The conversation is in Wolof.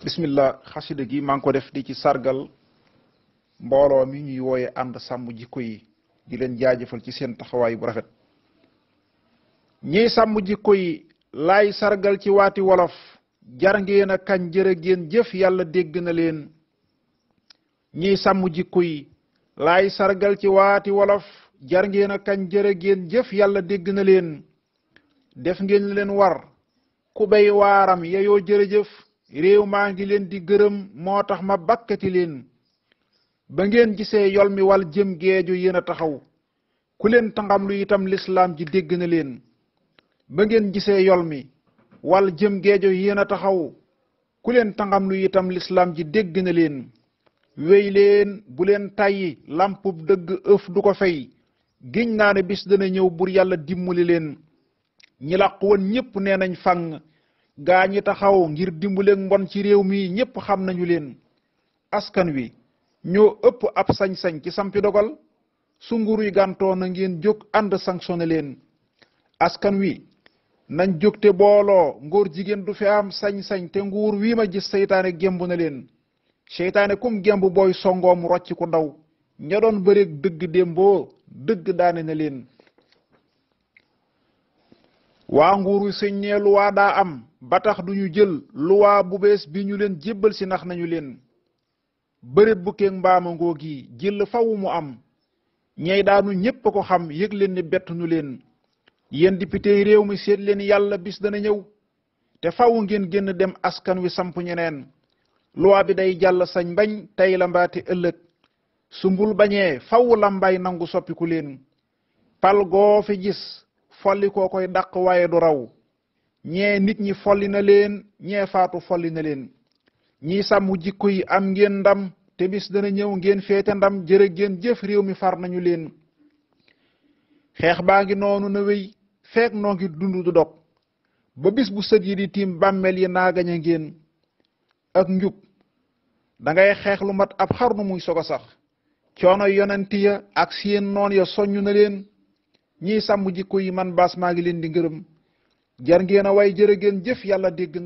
bismillah xasida gi maa ngi ko def di ci sargal mbooloo mi ñuy wooye ànd sàmm jikko yi di leen jaajëfal ci seen taxawaay bu rafet. ñiy sàmm jikko yi laay sargal ci waati wolof jar ngeen a kañ jërë ngeen jëf yàlla dégg na leen. ñiy sàmm jikko yi laay sargal ci waati wolof jar ngeen a kañ jërë ngeen jëf yàlla dégg na leen. def ngeen leen war ku bay waaram yeyoo jërëjëf réew maa ngi leen di gërëm moo tax ma bakkati leen. ba ngeen gisee yol mi wal jëm geeju yéen a taxaw ku leen tangam lu itam lislaam ji dégg na leen. ba ngeen gisee yol mi wal jëm geeju yéen a taxaw ku leen tangam lu itam lislaam ji dégg na leen. wéy leen bu leen tàyyi lampub dëgg ëf du ko fay giñ naa ne bis dana ñëw bur yàlla dimbali leen. ñi làq woon ñépp nee nañ fang gaa ñi taxaw ngir dimbuleeg mbon ci réew mi ñépp xam nañu leen. askan wi ñoo ëpp ab sañ-sañ ci sampi dogal su nguruy gàntoo na ngeen jóg ànd sanctionné leen. askan wi nañ jóg te booloo ngóor jigéen du fi am sañ-sañ te nguur wii ma gis seytaane gemb na leen. seytaane kum gemb booy songoom rocc ku daw ña doon bëreeg dëgg démboo dëgg daane na leen. waa nguuru sëñ nee luwaa daa am ba tax duñu jël luwaa bu bees bi ñu leen jébbal si nax nañu leen. bëreet bu keeg mbaama ngoo gi jël faw mu am ñey daanu ñépp ko xam yëg leen ni bett nu leen. yéen député réew mi seet leen yàlla bis dana ñëw te faw ngeen génn dem askan wi samp ñeneen. luwaa bi day jàll sañ bañ tey la mbaate ëllëg sumbul bañee faw lambay nangu soppiku leen. pal goo fi gis folli koo koy dàq waaye du raw ñee nit ñi folli na leen ñee faatu folli na leen. ñii sàmm jikko yi am ngeen ndam te bis dana ñëw ngeen féete ndam jërë ngeen jëf réew mi far nañu leen. xeex baa ngi noonu na wéy feek noo ngi dund du dog ba bis bu sët yi di tiim bàmmeel yi naa gañ a ngeen. ak njub dangay xeex lu mat ab xarnu muy sogo sax coono yonenti ya ak seen noon ya soññu na leen. ñii sàmm jikko yi man baas maa ngi leen di ngërëm jar ngeen a way jërë ngeen jëf yàlla dégg na